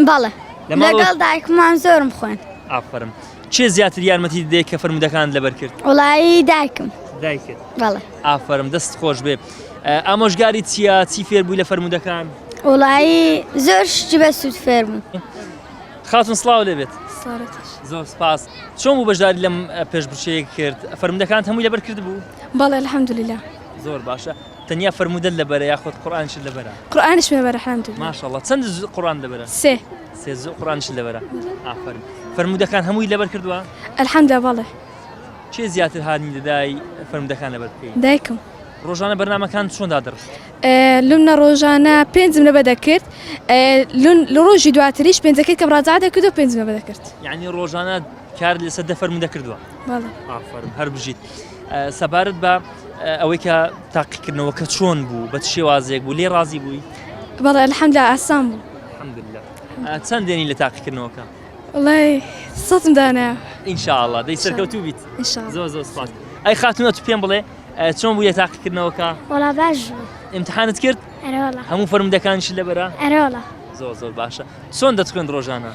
Speaker 12: بەڵێ. لەگەڵ دایکمان زۆرم خوێند.
Speaker 1: ئافەرم. کێ زیاتر یارمەتی دەدەیت کە فەرموودەکانت لەبەر کرد؟
Speaker 12: وەڵایی دایکم.
Speaker 1: دایکت؟
Speaker 12: بەڵێ.
Speaker 1: ئافەرم دەست خۆش بێ. ئامۆژگاری چییە؟ چی فێر بووی لە فەرموودەکان؟
Speaker 12: وەڵایی زۆر شتی بەسوود فێر بووم.
Speaker 1: خاتون سڵاو لێ بێت. زۆر سپاس. چۆن بوو بەشداری لەم پێشبڕکێیە کرد؟ فەرموودەکانت هەمووی لەبەر کردبوو؟
Speaker 15: بەڵێ الحمدللە.
Speaker 1: زۆر باشە. تەنیا فەرموودەت لەبەرە یاخود قورئانیشت لەبەرە؟
Speaker 15: قورئانیشم لەبەرە الحمدللە.
Speaker 1: ماشاءاللە. چەند جزء قورئان لەبەرە؟
Speaker 15: سێ.
Speaker 1: سێ جزء قورئانیشت لەبەرە. ئافەرم. فەرموودەکان هەمووی لەبەر کردووە؟
Speaker 15: الحمدللە بەڵێ.
Speaker 1: کێ زیاتر هانی دەدای فەرموودەکان لەبەر بکەی؟
Speaker 15: دایکم.
Speaker 1: ڕۆژانە بەرنامەکان چۆن دادەڕشت؟
Speaker 15: لونە ڕۆژانە پێنجم لەبە دەکرد لە ڕۆژی دواتریش پێنجەکەی کەم ڕاجع دەکرد و پێنجم لەبە دەکرد.
Speaker 1: یعنی ڕۆژانە کار لەسەر دە فەرموودە کردووە؟
Speaker 15: بەڵێ.
Speaker 1: ئافەرم هەر بژیت. سەبارەت بە ئەوەی کە تاقیکردنەوەکە چۆن بوو بە چ شێوازێک بوو لێ ڕازی بووی؟
Speaker 15: بەڵێ الحمدلله ئاسان بوو.
Speaker 1: الحمدلله. چەند دێنی لە تاقیکردنەوەکە؟
Speaker 15: وەڵای سەتم دانایە.
Speaker 1: ان شاء الله دەی سەرکەوتوو بیت.
Speaker 15: ان شاء الله.
Speaker 1: زۆر زۆر سپاس. ئەی خاتوونە تو پێم بڵێ چۆن بوو لە تاقیکردنەوەکە؟
Speaker 12: وەڵا باش بوو.
Speaker 1: ئیمتحانت کرد؟
Speaker 12: ئەرێ وەڵا.
Speaker 1: هەموو فەرموودەکانیشت لەبەرە؟
Speaker 12: ئەرێ وەڵا.
Speaker 1: زۆر زۆر باشە. چۆن دەتخوێند ڕۆژانە؟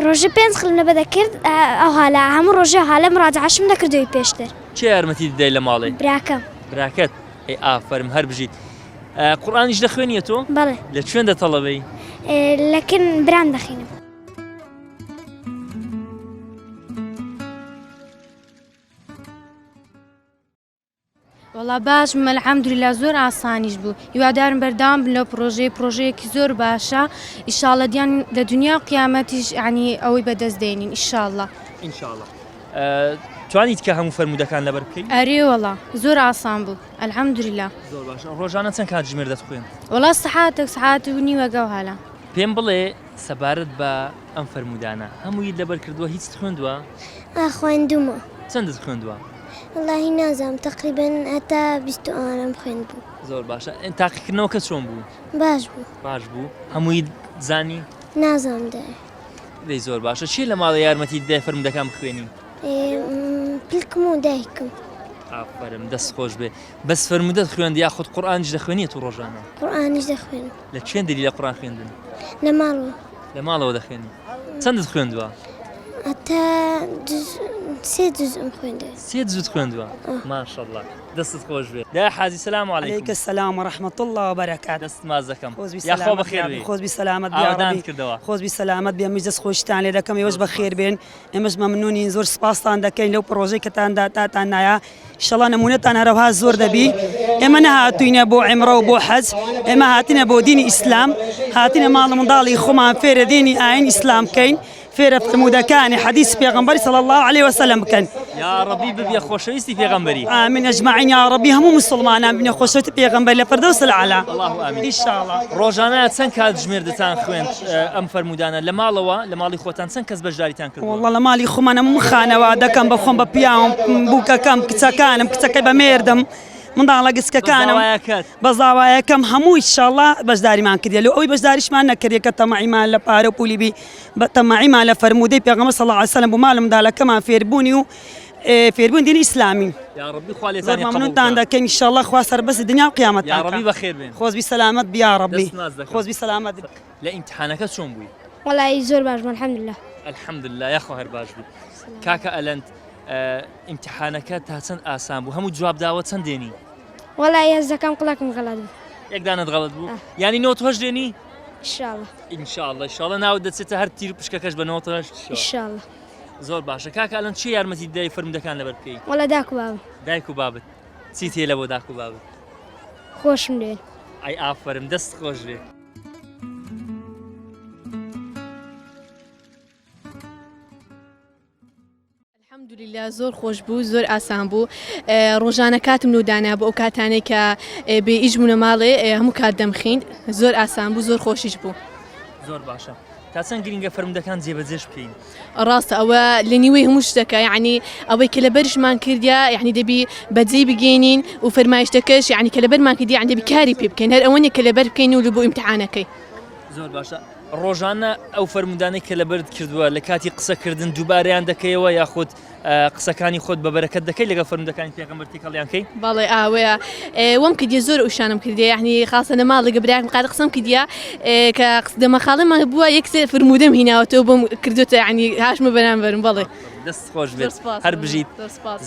Speaker 12: ڕۆژێ پێنج خلم لەبە دەکرد ئەوها لە هەموو ڕۆژێ ئەوها لە مڕاجەعەشم دەکردەوەی پێشتر.
Speaker 1: کێ یارمەتیت دەدای لە ماڵێ؟
Speaker 12: براکەم.
Speaker 1: براکەت؟ ئەی ئافەرم هەر بژیت. قورئانیش دەخوێنیە تۆ؟
Speaker 12: بەڵێ.
Speaker 1: لە کوێن دەتەڵەبەی؟
Speaker 12: لە کن برام دەخینم.
Speaker 8: وەڵا باش بووم الحمدللە زۆر ئاسانیش بوو هیوادارم بەردەوام بن لەو پڕۆژەیە پڕۆژەیەکی زۆر باشە ئیشاڵە دیان لە دنیا و قیامەتیش یعنی ئەوەی بەدەست دێنین ئیشاڵە
Speaker 1: ئینشاڵە توانیت کە هەموو فەرموودەکان لەبەر بکەیت؟
Speaker 8: ئەرێ وەڵا زۆر ئاسان بوو الحمدللە
Speaker 1: زۆر باشە ڕۆژانە چەند کاتژمێر دەتخوێن؟
Speaker 8: وەڵا سەعاتێک سەعات و نیوەگە و هەلا
Speaker 1: پێم بڵێ سەبارەت بە ئەم فەرموودانە هەموویت لەبەر کردووە هیچت خوێندووە؟
Speaker 12: ئا خوێندوومە.
Speaker 1: چەندت خوێندووە؟
Speaker 12: وەڵاهی نازانم تەقریبەن هەتا 20 و ئەوانەم خوێندبوو.
Speaker 1: زۆر باشە تاقیکردنەوەکە چۆن بوو؟
Speaker 12: باش بوو.
Speaker 1: باش بوو هەموویت زانی؟
Speaker 12: نازانم دەرێ.
Speaker 1: دەی زۆر باشە کێ لە ماڵێ یارمەتیت دای فەرموودەکان بخوێنی؟
Speaker 12: پلکم و دایکم.
Speaker 1: ئافەرم دەست خۆش بێ بەس فەرموودەت خوێند یاخود قورئانیش دەخوێنیت و ڕۆژانە؟
Speaker 12: قورئانیش دەخوێنم.
Speaker 1: لە کوێن دەری لە قورئان خوێندن؟
Speaker 12: لە ماڵەوە.
Speaker 1: لە ماڵەوە دەخوێنی. چەندت خوێندووە؟
Speaker 12: هەتا سێ جزئم خوێندووە.
Speaker 1: سێ جزت خوێندووە؟ ماشەڵڵا. دەستت خۆش بێ. دایە حاجی سلام علیکم.
Speaker 16: علیک السلام و رحمة اللە و بەرەکات.
Speaker 1: دەستت ماچ دەکەم.
Speaker 16: خۆزبی
Speaker 1: یاخوا
Speaker 16: سەلامەت
Speaker 1: بەخێر
Speaker 16: بی
Speaker 1: بێی.
Speaker 16: خۆزبی سەلامەت بی
Speaker 1: ئاوەدانت
Speaker 16: یاڕەبی.
Speaker 1: کردەوە.
Speaker 16: خۆزبی سەلامەت بی ئەمنیش دەست خۆشیتان لێ دەکەم ئێوەش بەخێر بێن. ئێمەش مەمنونین زۆر سپاستان دەکەین لەو پڕۆژەی کەتان داتان نایە. ئیشەڵا نمونەتان هەرەوها زۆر دەبی ئێمە نەهاتوینە بۆ عیمڕە و بۆ حەج ئێمە هاتینە بۆ دینی ئیسلام هاتینە ماڵ منداڵی خۆمان فێرە دینی ئاین ئیسلام بکەین فێرە فرموودەکانی حەدیث پێغەمبەری صلی الله علیه وسلم بکەن
Speaker 1: یا ڕەبی ببیە خۆشەویستی پێغەمبەری
Speaker 16: آمین اجمعین یا ڕەبی هەموو مسلمانان بنە خۆشەویستی پێغەمبەر لە فردەوس الاعلی
Speaker 1: الله آمین
Speaker 16: ان شاء الله
Speaker 1: ڕۆژانە چەند کاتژمێر دەتان خوێند ئەم فەرموودانە لە ماڵەوە لە ماڵی خۆتان چەند کەس بەشداریتان کردووە؟
Speaker 16: وەڵڵا لە ماڵی خۆمان هەموو خانەوادەکەم بە خۆم بە پیاوم بووکەکەم کچەکانم کچەکەی بە مێردم منداڵە گچکەکانم بە زاوایەکەم هەموو ئیشاڵڵا بەشداریمان کردیە لۆ ئەوەی بەشداریشمان نەکردیە کە تەمەعیمان لە پارە و پولی بی بە تەمەعیمان لە فەرموودەی پێغەمبەر صلی الله علیه وسلم بۆ ماڵ منداڵەکەمان فێربوونی و فێربوون دینی ئیسلامی
Speaker 1: یا ڕەبی خوا
Speaker 16: زۆر
Speaker 1: لێتانی قبوڵ
Speaker 16: مەمنونتان
Speaker 1: بکا
Speaker 16: دەکەین ئیشاڵڵا خوا سەربەستی دنیا و قیامەتتان
Speaker 1: یا ڕەبی
Speaker 16: کا
Speaker 1: بەخێر بێن
Speaker 16: خۆزبی سەلامەت بی یا ڕەبی
Speaker 1: دەست ماچ دەکەم
Speaker 16: خۆزبی سەلامەت بی.
Speaker 1: لە ئیمتحانەکە چۆن بووی؟
Speaker 12: وەڵایی زۆر باش بوو الحمدللە.
Speaker 1: الحمدللە یاخوا هەر باش بوو. کاکە ئەلەند ئیمتحانەکە تا چەند ئاسان بوو هەموو جواب داوە چەند دێنی؟
Speaker 12: وەڵایی هەست دەکەم قڵەکم غەڵەت بوو.
Speaker 1: یەک دانەت غەڵەت بوو؟ یانی 98 دێنی؟
Speaker 12: ئیشاڵڵا.
Speaker 1: ئینشاڵڵا ئیشاڵڵا ناوت دەچێتە هەر تیر پشکەکەش بە 98
Speaker 12: ئیشاڵڵا.
Speaker 1: زۆر باشە کاکە ئەلەند چی یارمەتی دای فەرموودەکان لەبەر بکەی؟
Speaker 12: وەڵا داک و بابم.
Speaker 1: دایک و بابت چیت هەیە لە بۆ داک و بابت؟
Speaker 12: خۆشم دەوێن.
Speaker 1: ئەی ئافەرم دەست خۆش بێ.
Speaker 15: الحمدللە زۆر خۆش بوو زۆر ئاسان بوو ڕۆژانە کاتم لۆ دانا بۆ ئەو کاتانەی کە بێ ئیش بوونە ماڵێ هەموو کات دەمخیند زۆر ئاسان بوو زۆر خۆشیش بوو.
Speaker 1: زۆر باشە تا چەند گرینگە فەرموودەکان جێبەجێش بکەین؟
Speaker 15: ڕاستە ئەوە لە نیوەی هەموو شتەکە یعنی ئەوەی کە لەبەرشمان کردیا یعنی دەبی بەجێی بگەینین و فەرمایشتەکەش یعنی کە لەبەرمان کردی یعنی دەبی کاری پێ بکەین هەر ئەوە نیە کە لەبەر بکەین و لە بۆ ئیمتحانەکەی.
Speaker 1: زۆر باشە ڕۆژانە ئەو فەرموودانەی کە لەبەرت کردووە لە کاتی قسەکردن دووبارەیان دەکەیەوە یاخود قسەکانی خۆت بە بەرەکەت دەکەی لەگەڵ فەرموودەکانی پێغەمبەر تێکەڵیان کەی؟
Speaker 15: بەڵێ ئاوەیە وەم کردیە زۆر ئەو شانم کردیە یعنی خاصە لە ماڵ لەگە براکم قادر قسەم کردیە کە دەمەخاڵێمان بووە یەکسەر فرموودەم هیناوەتەوە بۆم کردوتە یعنی هاشمە بەرامبەرم بەڵێ.
Speaker 1: دەست خۆش بێت هەر بژیت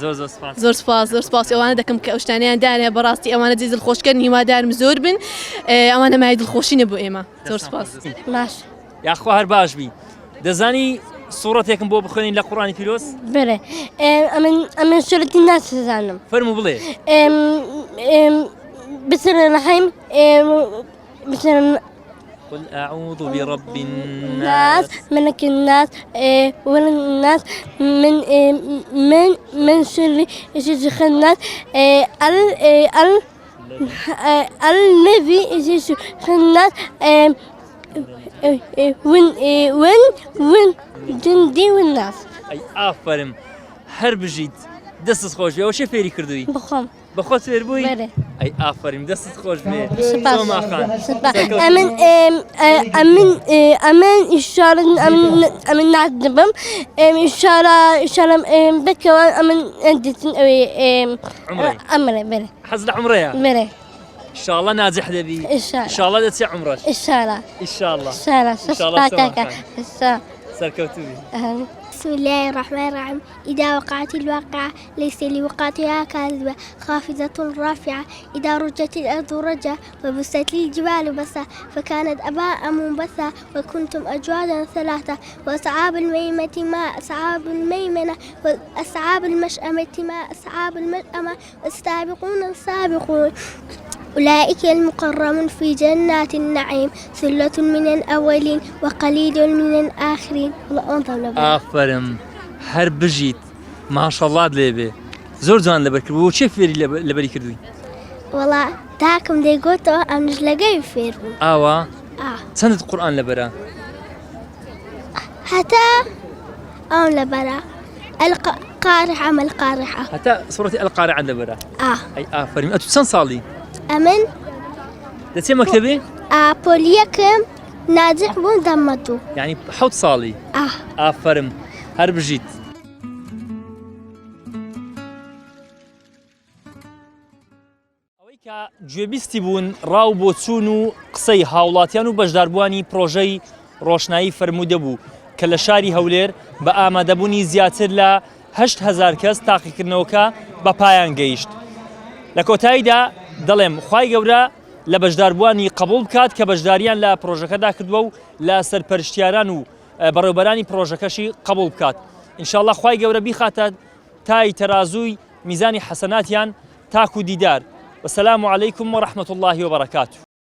Speaker 1: زۆر زۆر سپاس.
Speaker 15: زۆر سپاس زۆر سپاس ئەوانە دەکەم کە ئەو شتانەیان دانێ بەڕاستی ئەوانە جێی دڵخۆشکەرن هیوادارم زۆر بن ئەوانە مایەی دڵخۆشینە بۆ ئێمە زۆر سپاس.
Speaker 12: باش.
Speaker 1: یاخوا هەر باش بی دەزانی سوڕەتێکم بۆ بخوێنین لە قوڕانی پیرۆز؟
Speaker 12: بەێ ئەمن ئەمن سورەتی ناس دەزانم.
Speaker 1: فەرموو بڵێ.
Speaker 12: بسم الله الرحیم بسم
Speaker 1: قل أعوذ برب
Speaker 12: الناس ملك الناس والناس من من من شر شر الناس ال ال الذي الناس ون ون ون جندي والناس
Speaker 1: ئەی ئافەرم هەر بژیت. دەستت خۆش بێ ئەوە چێ فێری کردووی؟
Speaker 17: بخۆم.
Speaker 1: بە خۆت فێر بووی؟
Speaker 17: بەرێ.
Speaker 1: ئەی ئافەرین دەستت خۆش بێ.
Speaker 17: سپاس.
Speaker 1: سۆما خان.
Speaker 17: سپاس.
Speaker 1: سەرکەوتوو
Speaker 17: ئەمن
Speaker 1: بی.
Speaker 17: ئێم، ئە، ئەمن ئێ، ئەمن ئیشارە ئەمن ئەمن نادبم ئێم ئیشارە ئیشارەم ئێم بکەوە ئەمن دێتن ئەوێ ئێم
Speaker 1: عومرەی.
Speaker 17: ئەمرێ بەرێ.
Speaker 1: حەز لە عومرەیە؟
Speaker 17: بەرێ.
Speaker 1: ئیشاڵڵا ناجح دەبی.
Speaker 17: ئیشاڵڵا.
Speaker 1: ئیشاڵڵا دەچی عومرەش.
Speaker 17: ئیشاڵڵا.
Speaker 1: ئیشاڵڵا.
Speaker 17: ئیشاڵڵا.
Speaker 1: ئیشاڵڵا
Speaker 17: سپاس
Speaker 1: سۆما
Speaker 17: کاکە.
Speaker 1: خان.
Speaker 17: ئیشاڵڵا.
Speaker 1: سەرکەوتوو بی.
Speaker 17: ئامین.
Speaker 18: بسم الله الرحمن الرحیم إذا وقعت الواقعة ليس لوقعتها كاذبة خافضة رافعة إذا رجت الأرض رجا وبست الجبال بسا فكانت أباء منبثا وكنتم أجوادا ثلاثة وأصحاب الميمة ما أصحاب الميمنة وأصحاب المشأمة ما أصحاب المشأمة والسابقون السابقون أولئك المقربون في جنات النعيم ثلة من الأولين وقليل من الآخرين والله
Speaker 1: ئافەرم هەر بژیت ماشەڵات لێ بێ زۆر جوان لەبەر کرد بۆ چێ فێری لەبەری کردووی
Speaker 18: وەڵا داکم دەیگۆتەوە ئەمنش لەگەی فێر بووم
Speaker 1: ئاوا چەندت قورئان لەبەرە
Speaker 18: هەتا ئەوم لەبەرە القارعة ما القارعة
Speaker 1: هەتا سوڕەتی القارعة لەبەرە ئەی ئافەرین ئەتو چەند ساڵی
Speaker 18: ئەمن
Speaker 1: دەچێ مەکتەبێ
Speaker 18: ئا پۆلیەکم ناجح بووم دەمەتوو
Speaker 1: یعنی حەوت ساڵی ئافەرم هەر بژیت. ئەوەی کە گوێبیستی بوون ڕا و بۆچوون و قسەی هاوڵاتیان و بەشداربووانی پرۆژەی ڕۆشنایی فەرموودە بوو کە لە شاری هەولێر بە ئامادەبوونی زیاتر لە 8000 کەس تاقیکردنەوەکە بە پایان گەیشت. لە کۆتاییدا دەڵێم خوای گەورە لە بەشداربووانی قبوڵ بکات کە بەشداریان لە پرۆژەکەدا کردووە و لە سەرپەرشتیاران و بەڕێوبەرانی پرۆژەکەشی قبوڵ بکات. ئینشاءاللە خوای گەورە بیخاتە تای تەرازووی میزانی حەسەناتیان تاکو دیدار وسلام علیکم ورحمة اللە وبرکاته.